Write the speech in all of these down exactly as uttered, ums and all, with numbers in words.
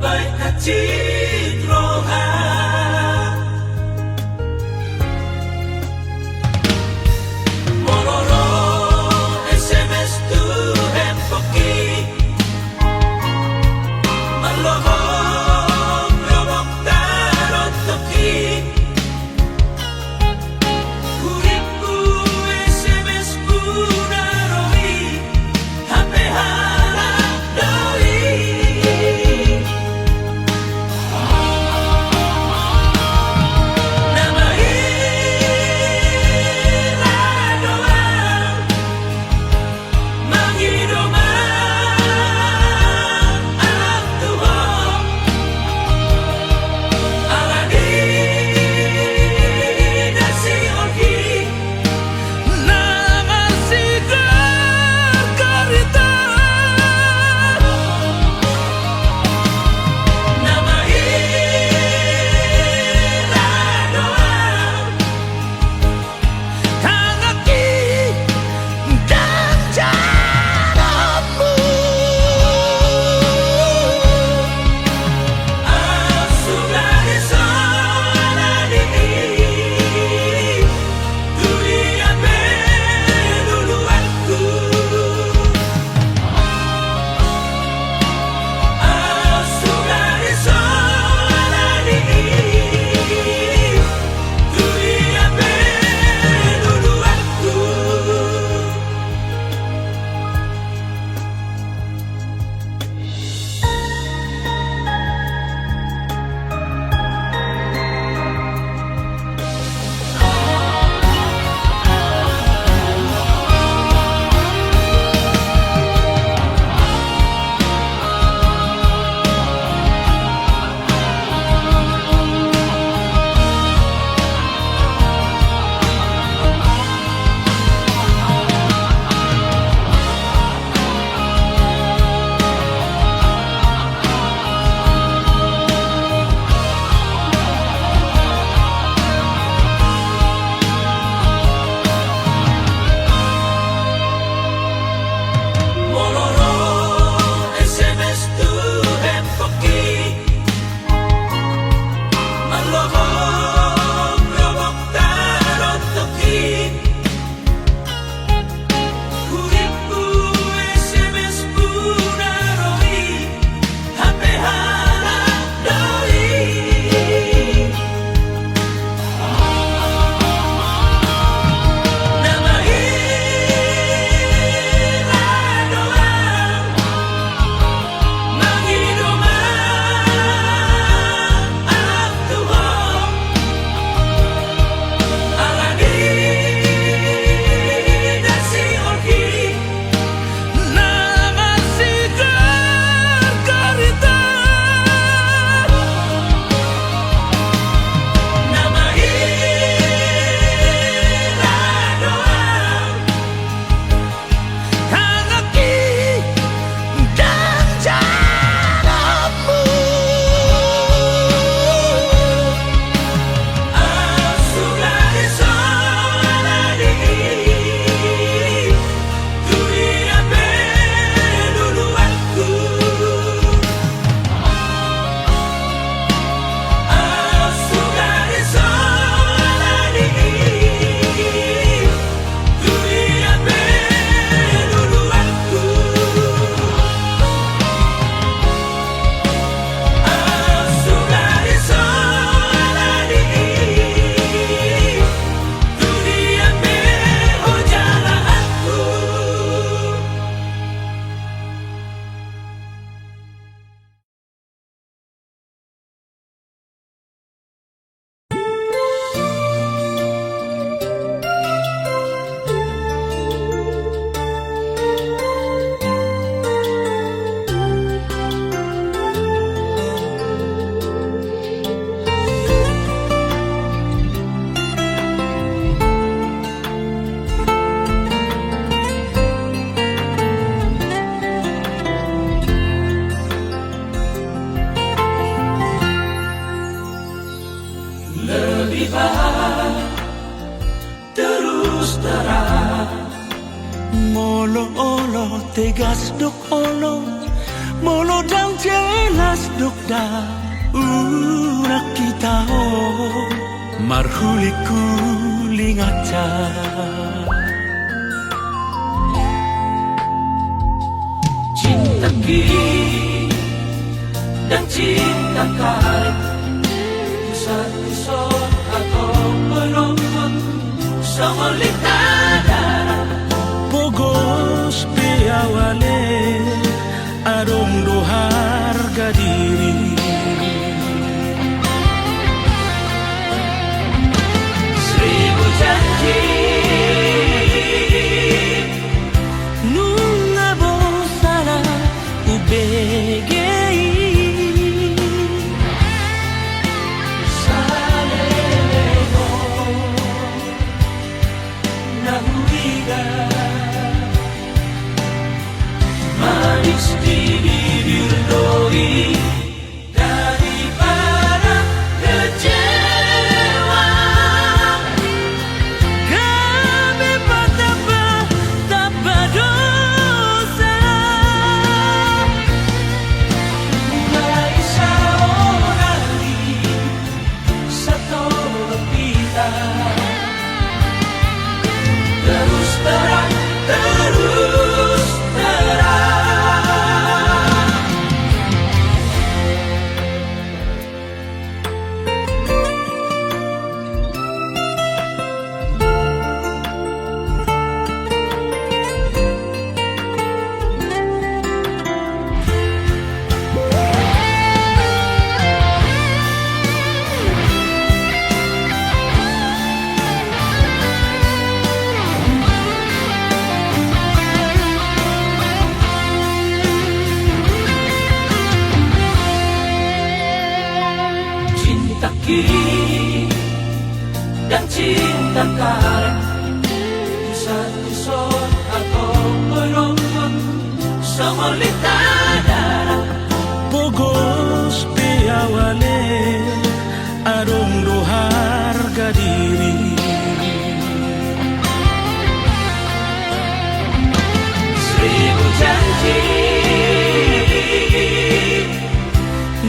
Baen hansit roha. Molo ro S M S tu handphoneki, manggohi lomong tarotoki. Huripku, S M S-ku na ro i, hape halak do i. Na mahira do au mangido ma ahu tu ho, ala ni na siolhi na marsigargarita. Na mahira do au tangihon ganjaranmu. Ahu sugari so ala ni i, tu dia pe luluanku. Ahu sugari so ala ni i, tu dia pe luluanku. Molo ro S M S tu handphoneki, manggohi lomong tarotoki. Huripku, S M S-ku na ro i, hape halak do i. Na mahira do au mangido ma ahu tu ho, ala ni na siolhi na marsigargarita. Na mahira do au tangihon ganjaranmu. Ahu sugari so ala ni i, tu dia pe luluanku. Ahu sugari so ala ni i, tu dia pe luluanku. Ahu sugari so ala ni i, tu dia pe hojalaanku. Lebih baik terus terang. Molo olo tegas dok olo, Molo ndang jelas dokter, unang hita ho marhulinghuling aja. Cinta ki, ndang cinta karet, tusa-tuson atau penonton. Songon lintah darat. Pogos pe au ale, adong do harga diri. Seribu janji nunga bosala ubege i. Saleleng on na huida, manis di bibir do i daripada kecewa. Gabe patamba-tamba dosa. Mulai saonari satolop hita terus terang, terus terang. Cinta ki, ndang cinta karet, tusa-tuson atau penonton, songon lintah darat. Pogos pe au ale, adong do harga diri. Seribu janji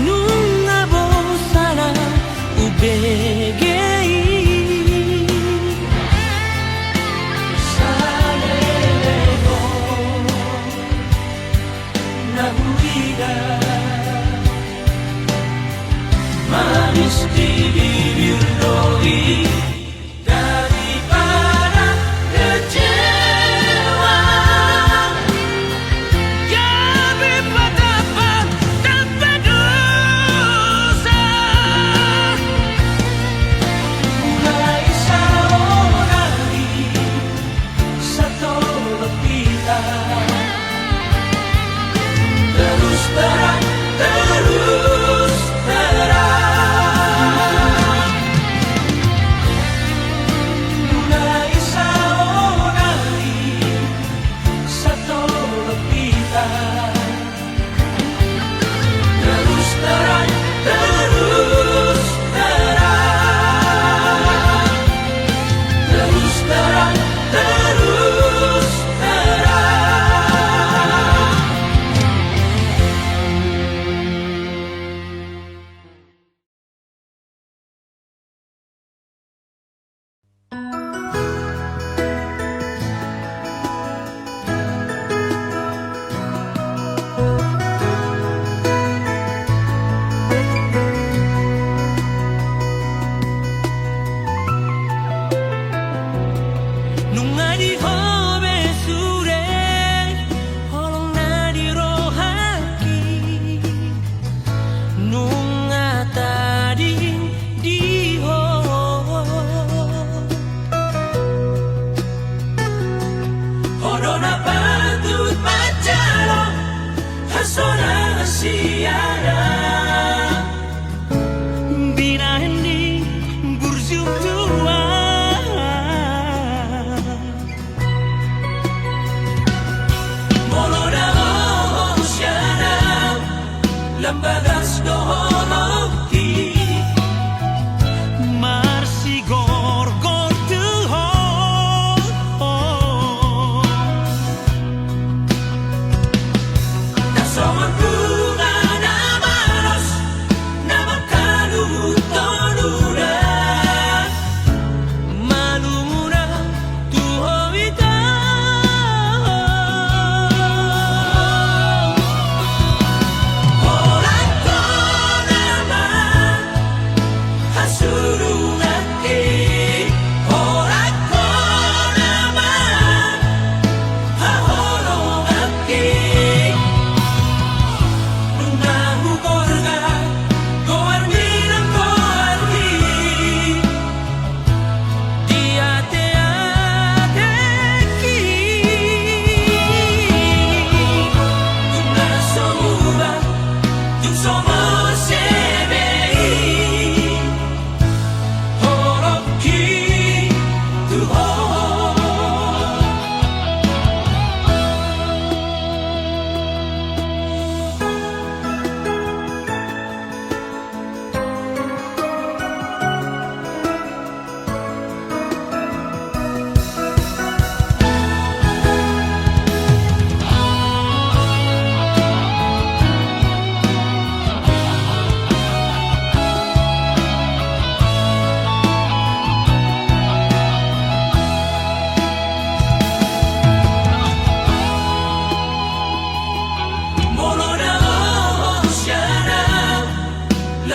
nunga bosala ubege i. Saleleng on na huida, manis di bibir do i daripada kecewa. Gabe patamba-tamba dosa. Mulai saonari satolop hita terus terang, terus terang. Mulai saonari satolop hita terus terang, terus terang. Terus terang, terus terang. Nunga di ho be sude holong na di rohangki. Nunga tading di ho. Ho do na patut manjalo hasonangan sian na binahen ni burju tua. Molo na ho sian au, lam bagas do holongki, marsigorgor tu ho. Na songon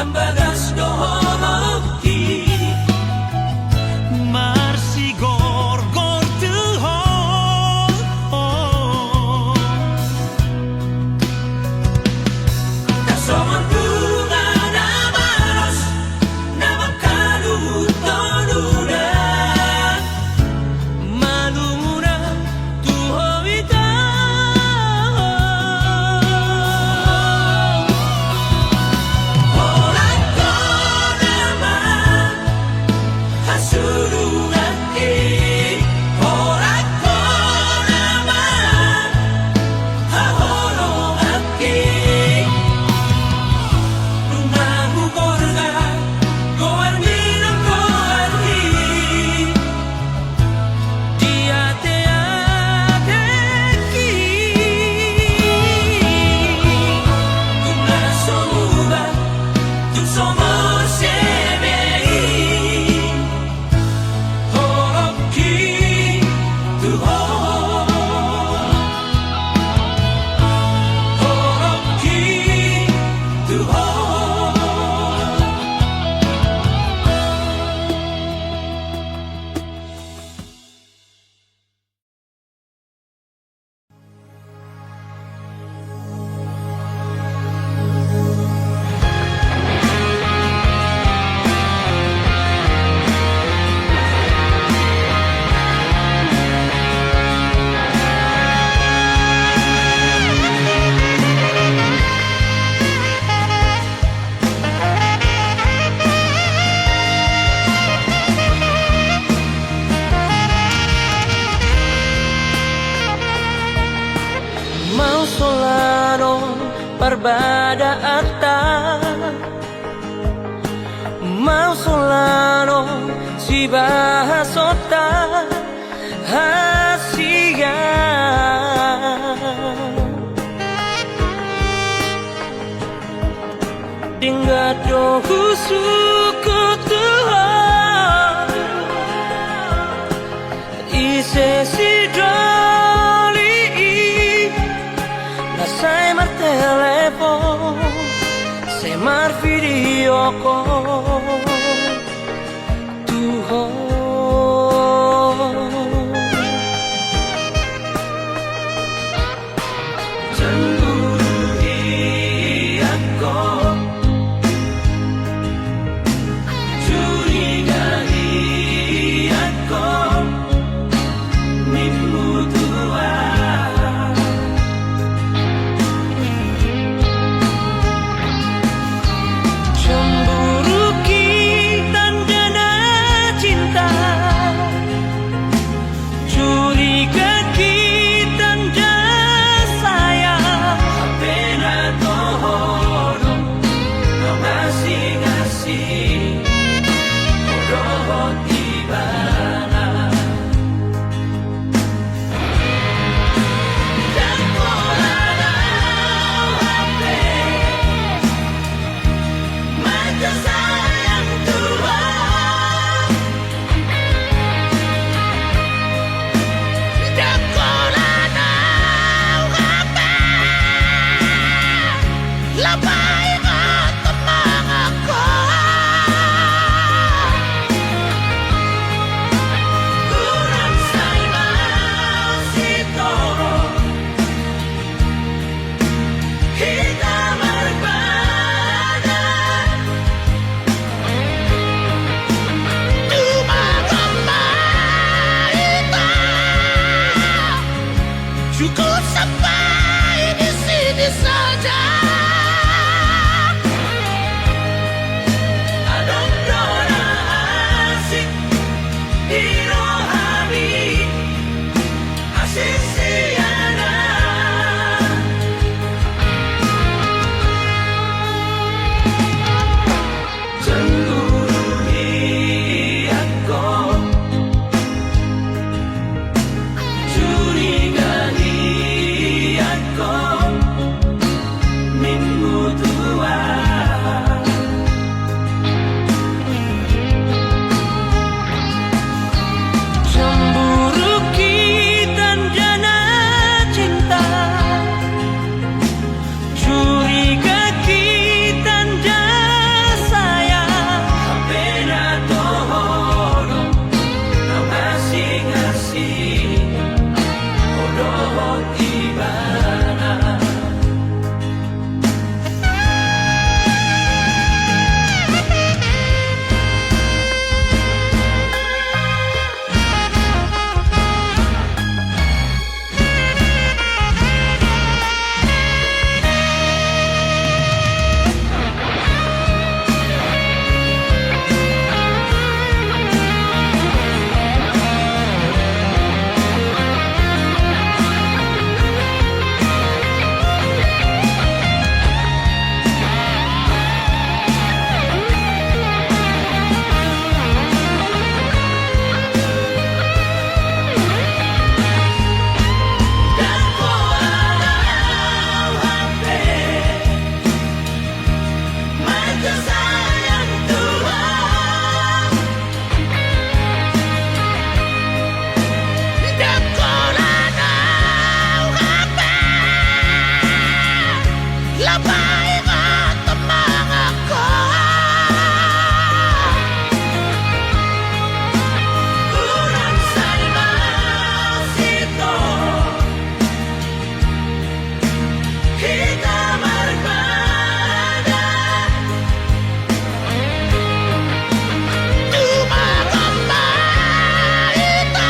Bagas do holongki, marsigorgor tu ho. Tarsongon bunga na malos, na mangkaluhut tonduna. Malumuna tu ho ita. Holan ho nama hasurunganki, holan ho nama haholonganki. Nunga hugorga goarmi nang goarhi di ateatengki. Tung na so muba, tung so mose be i, holongki tu ho. Holongki tu ho. Mausolano parbadaanta, mausolano sibahasonta hasian. Denggan do husungkun tu ho, ise sidoli i, na sai martelepon, sai marvideo call tu ho. Cemburu hian ho, curiga hian ho, nimmu tu aha? Cemburu i tandana cinta. Sayang Tuhan, ndang holan au hape, lapaingot ma ho. Hurang salma sitong hita marpada, tumagon ma hita,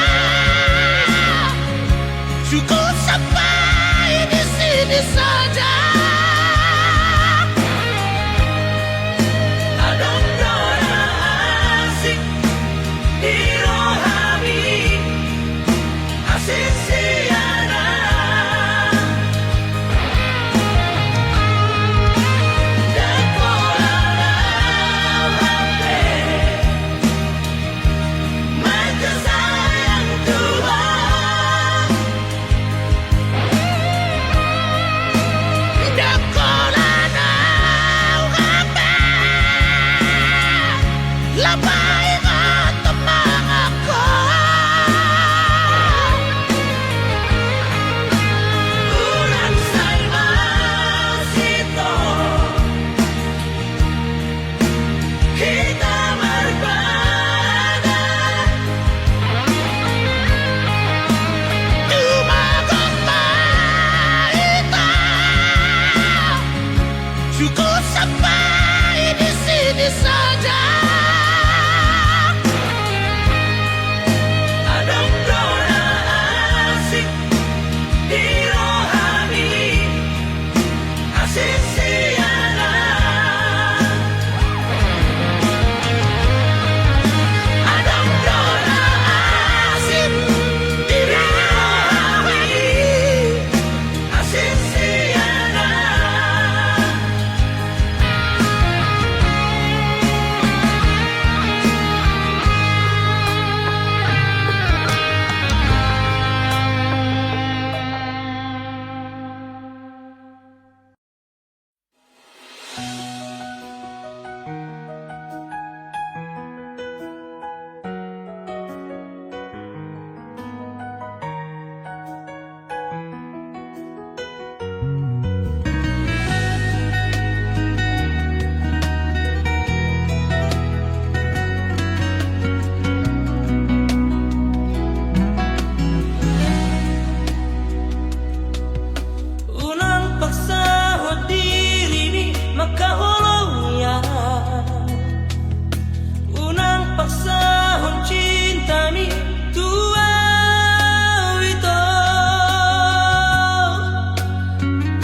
cukup sampai di sini saja. Adong do na asing di rohami, asing sian na, ndang holan au hape, manja sayang Tuhan. Ndang holan au hape, lapaingot ma ho. Hurang salma sitong hita marpada, tumagon ma hita, cukup sampai di sini saja. Adong do na asing di rohami, asing sian na, adong do na asing di rohami, asing sian na. Unang paksahon dirimi mangkaholongi au. Unang paksahon cintami tu au ito.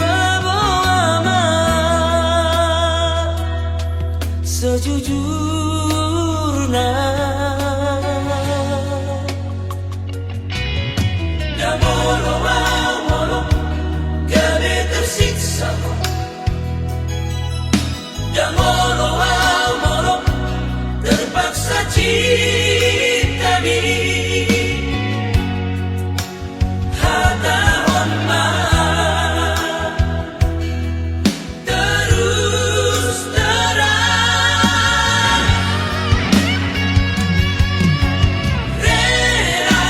Paboa ma sejujurna. Ndang olo au molo gabe tersiksa ho. Ndang olo au molo terpaksa cintami. Hatahon ma terus terang. Rela,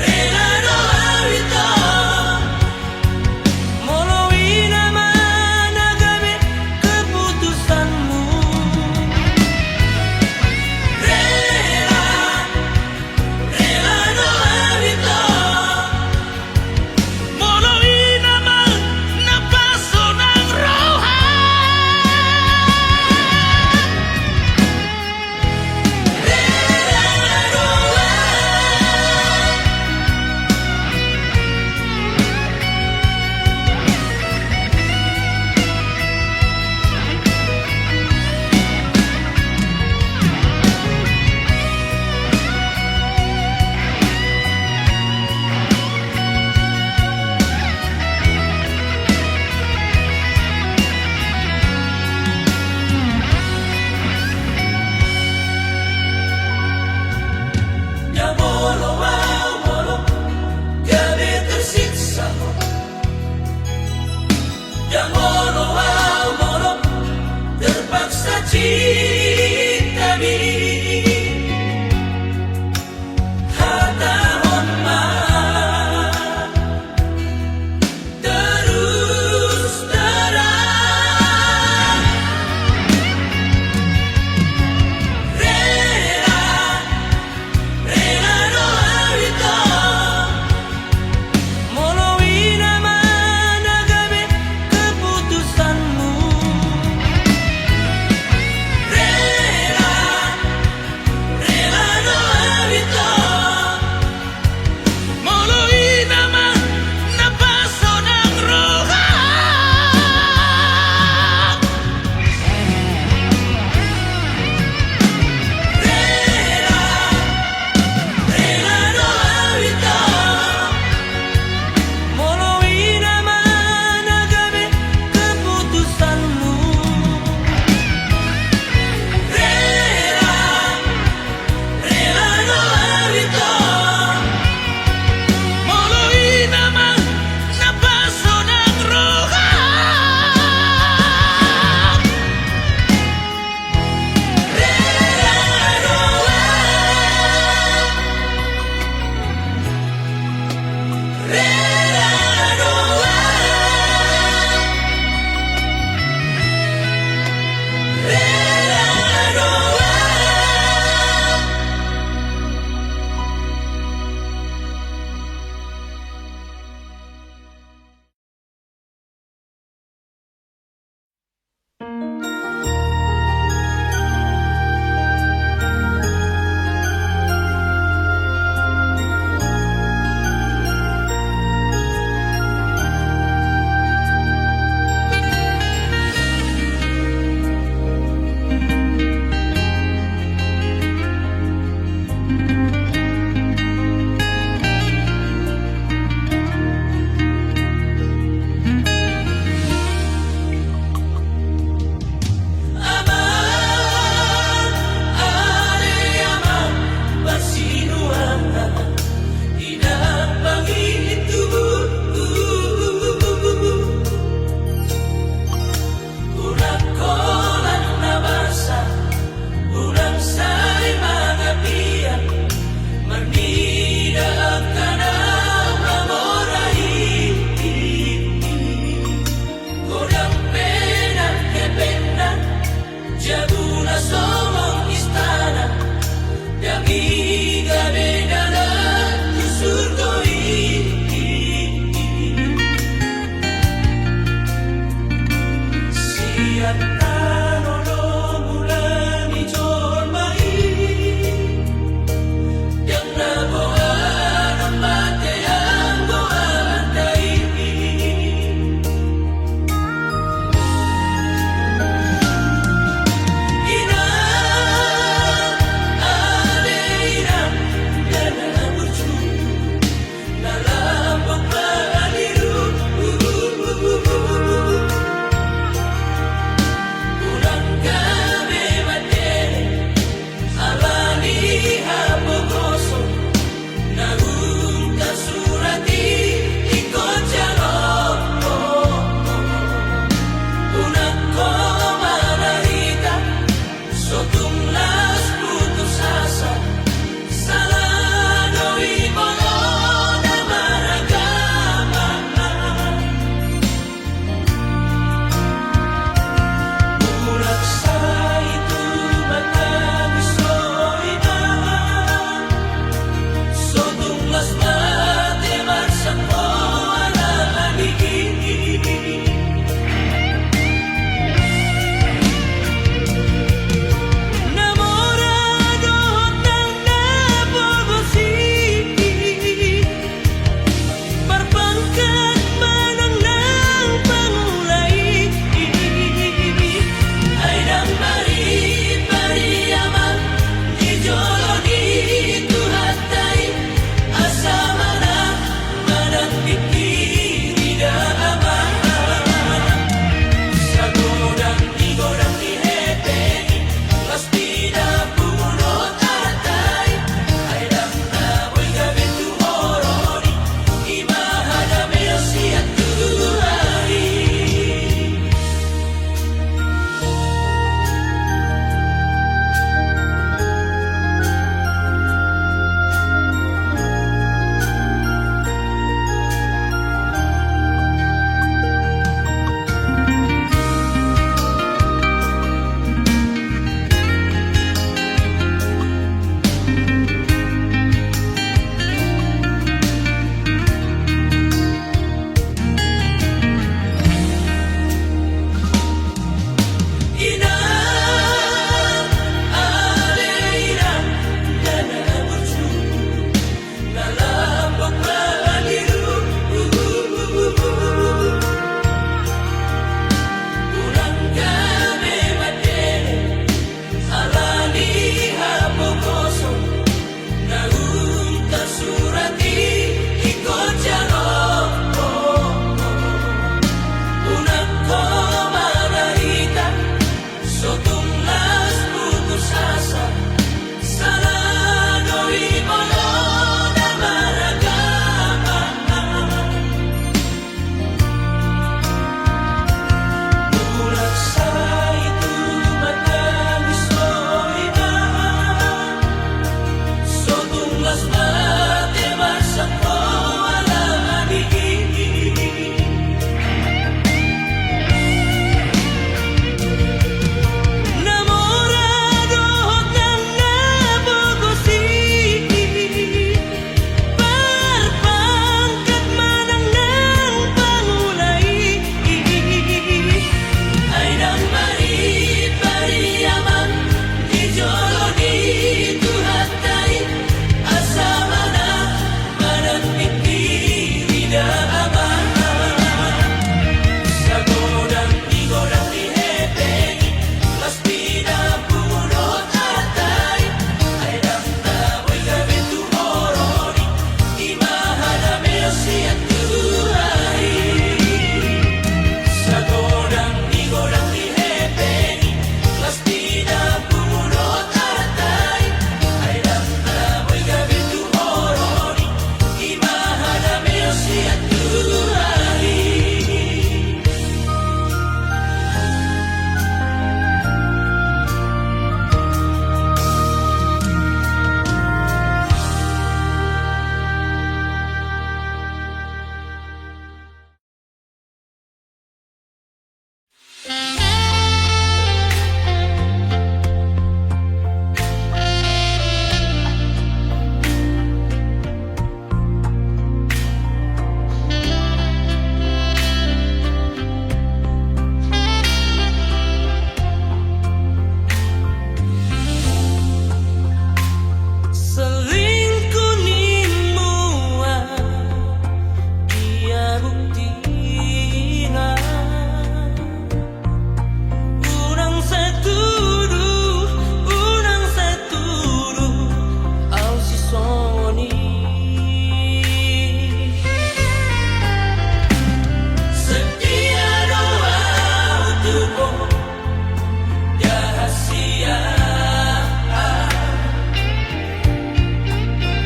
rela do au ito. Molo i nama na gabe keputusanmu. Rela,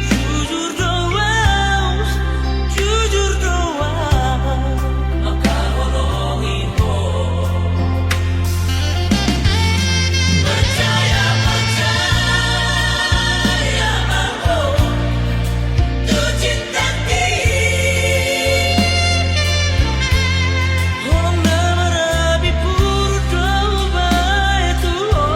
Jujur do au, jujur do au, mangkaholongi ho. Percaya, percaya ma ho tu cintangki. Holong na marapi pur do hubaen tu ho.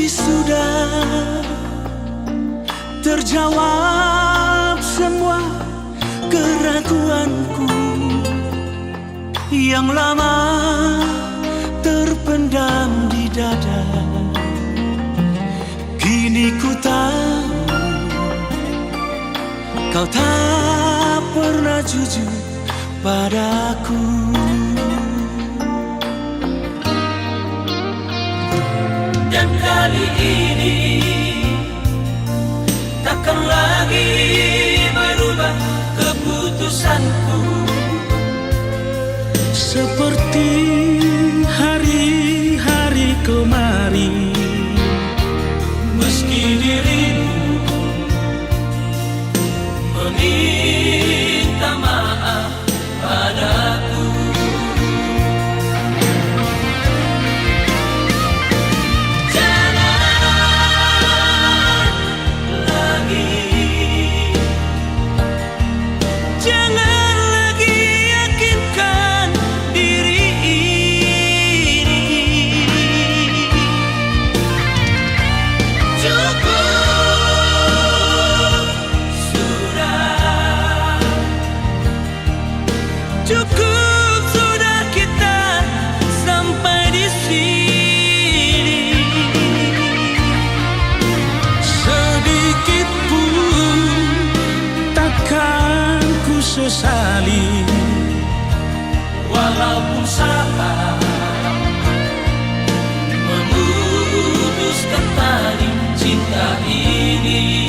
Sudah terjawab semua keraguanku yang lama terpendam di dada. Kini ku tahu kau tak pernah jujur padaku. Dan kali ini takkan lagi berubah keputusanku. Seperti hari-hari kemarin, meski dirimu meminta maaf padaku. Jangan lagi, jangan lagi yakinkan diri ini. Cukup sudah. Cukup sudah kita sampai di sini. Sedikit pun takkan ku sesali. Walaupun salah memutuskan tali cinta ini.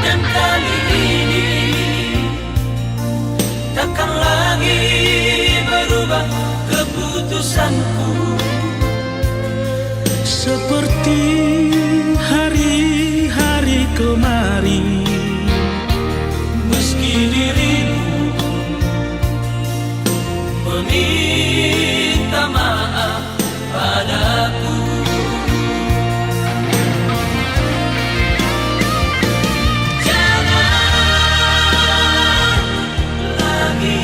Dan kali ini takkan lagi berubah keputusanku. Seperti hari-hari kemarin, meski dirimu meminta maaf padaku. Jangan lagi,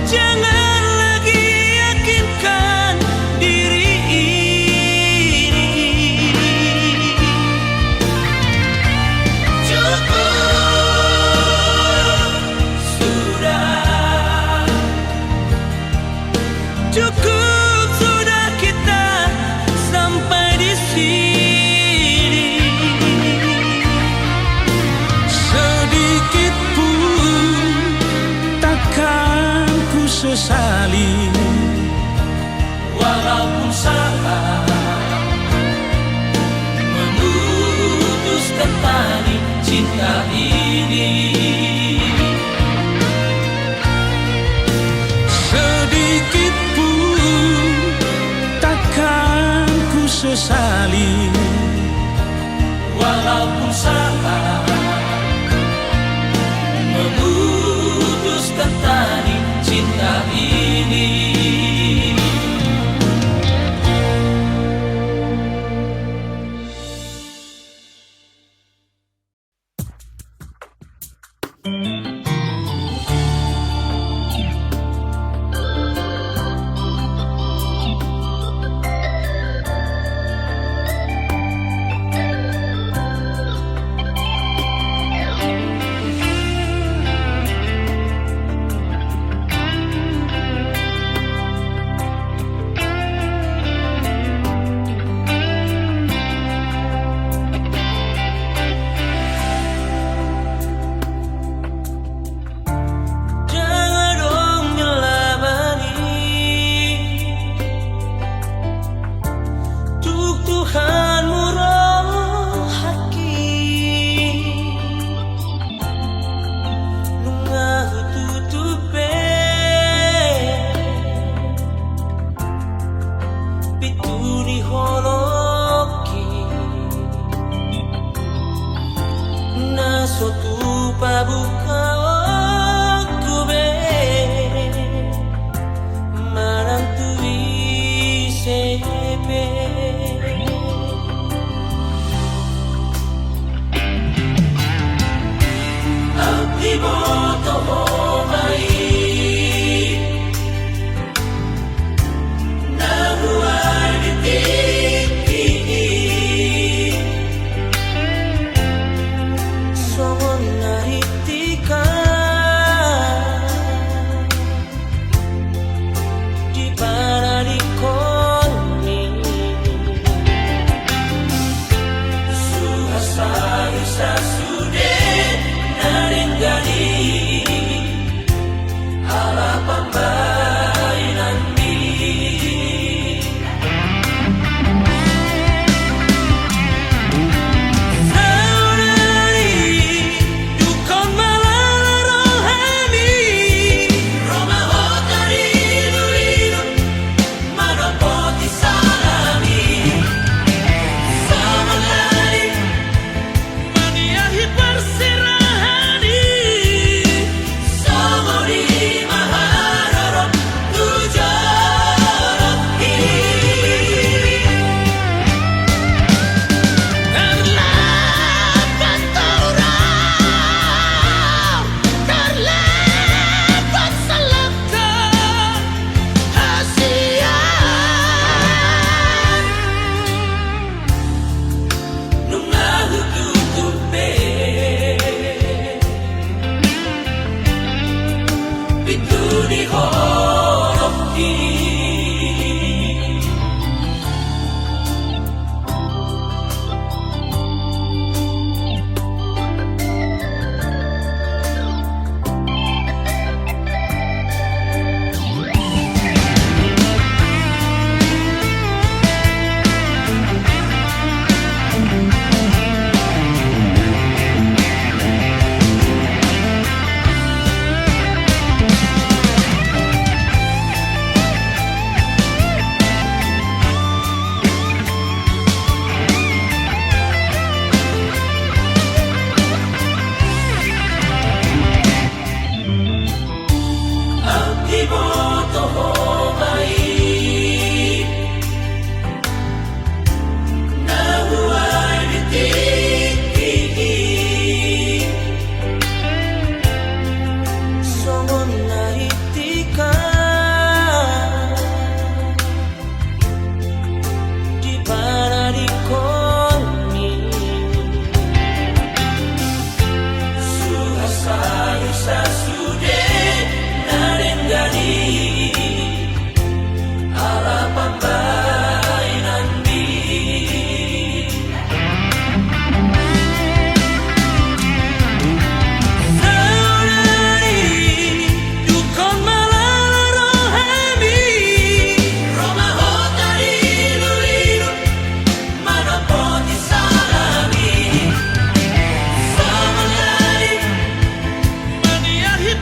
jangan lagi yakinkan diri ini. Cukup sudah. Cukup sudah kita sampai di sini. Sedikit pun takkan ku sesali. Walaupun salah memutuskan tali cinta ini. Sedikit pun takkan ku sesali. Walaupun salah memutuskan tali cinta ini. Tu pabukaonku be manang tu ise pe. Au diboto ho ma i na huae di tingki i. Songon na rintik an di paradingkon i. Suhat salusa sude na denggan i ala pambahenanmi. Saudari, dungkon ma lala rohami. Ro ma hota di lilu-lilu, manopoti salami. Saudari, maniahi parserahan i. Songon i ma haroro tu joro i. Tarlambat torang, tarlambat salangkah hasian. Nunga hututup be pintu ni holong i. Au diboto ho ma i na huae di tingki i. Songon na rintik an di paradingkon i. Suhat salusa sude na denggan i ala pambahenanmi. Saudari, dungkon ma lala rohami. Ro ma hota di lilu-lilu, manopoti salami. Saudari, maniahi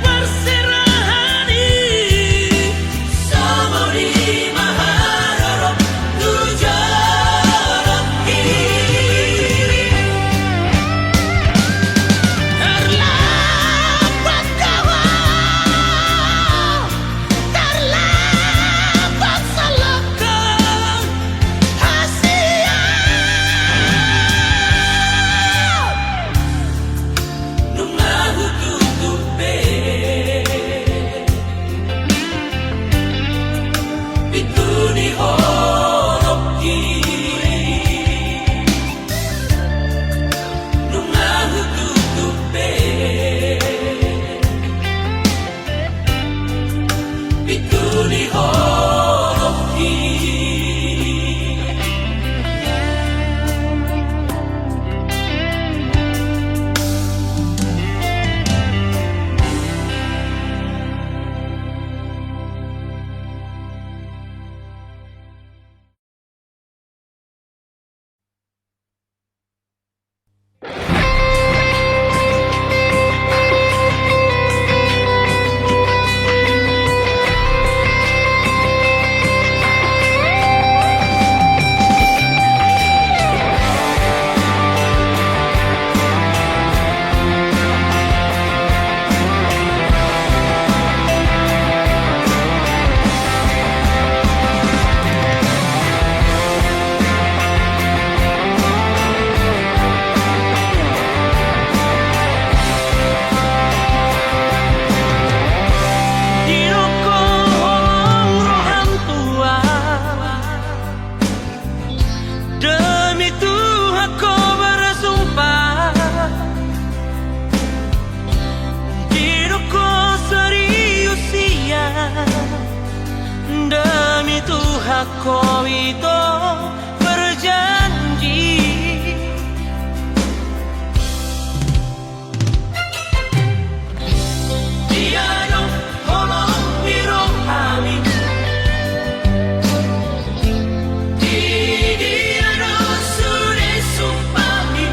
Ho ito berjanji. Dia do holong ni rohami. Di dia do sude sumpahmi.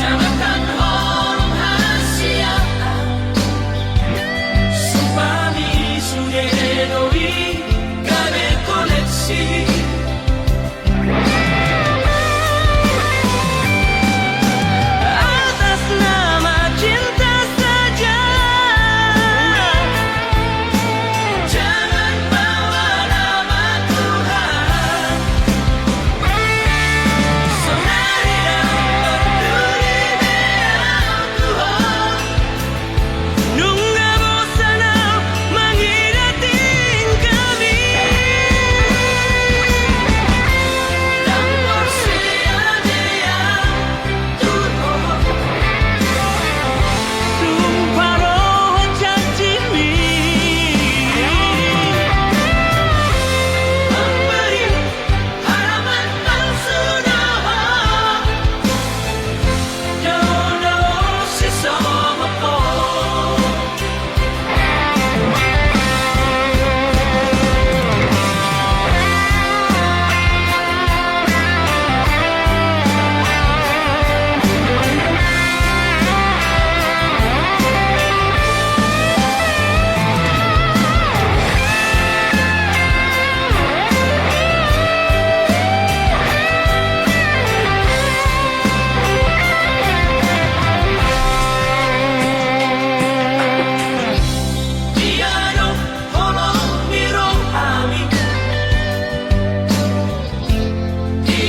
Jamatan holong hasiaan. Sumpahmi sude do i gabe koneksi. Atas nama cinta saja. Jangan bawa nama Tuhan. Sonari dang parduli be au tu ho. Nunga bosan au mangida tingkami. Dang porsea be au tu ho. Sumpah dohot janjimi. Mamberi harapan palsu do ho. Dia do holong ni rohami. Di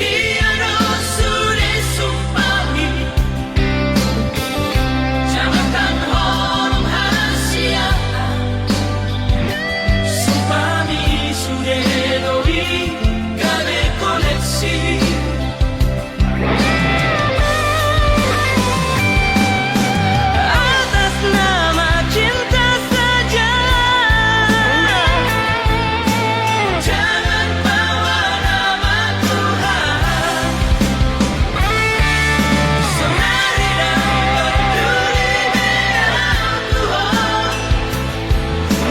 dia do sude sumpahmi. Jamatan holong hasiaan. Sumpahmi sude do i gabe koneksi. Atas nama cinta saja. Jangan bawa nama Tuhan. Sonari dang parduli be au tu ho.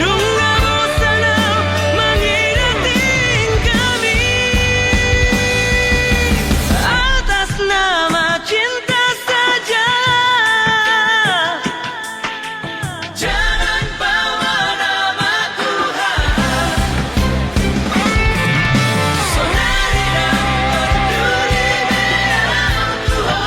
Nunga bosan au mangida tingkami. Atas nama cinta saja. Jangan bawa nama Tuhan. Sonari dang parduli be au tu ho.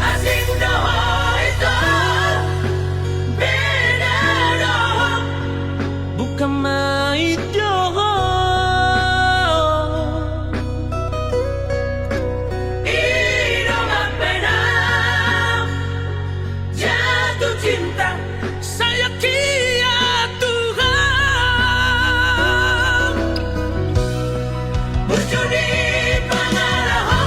Asing do ho ito, beda do ho. Bukan main do ho. I do ma pernah jatuh cinta. Saya kira Tuhan. Burju di pangalaho.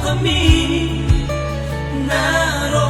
Ami na ro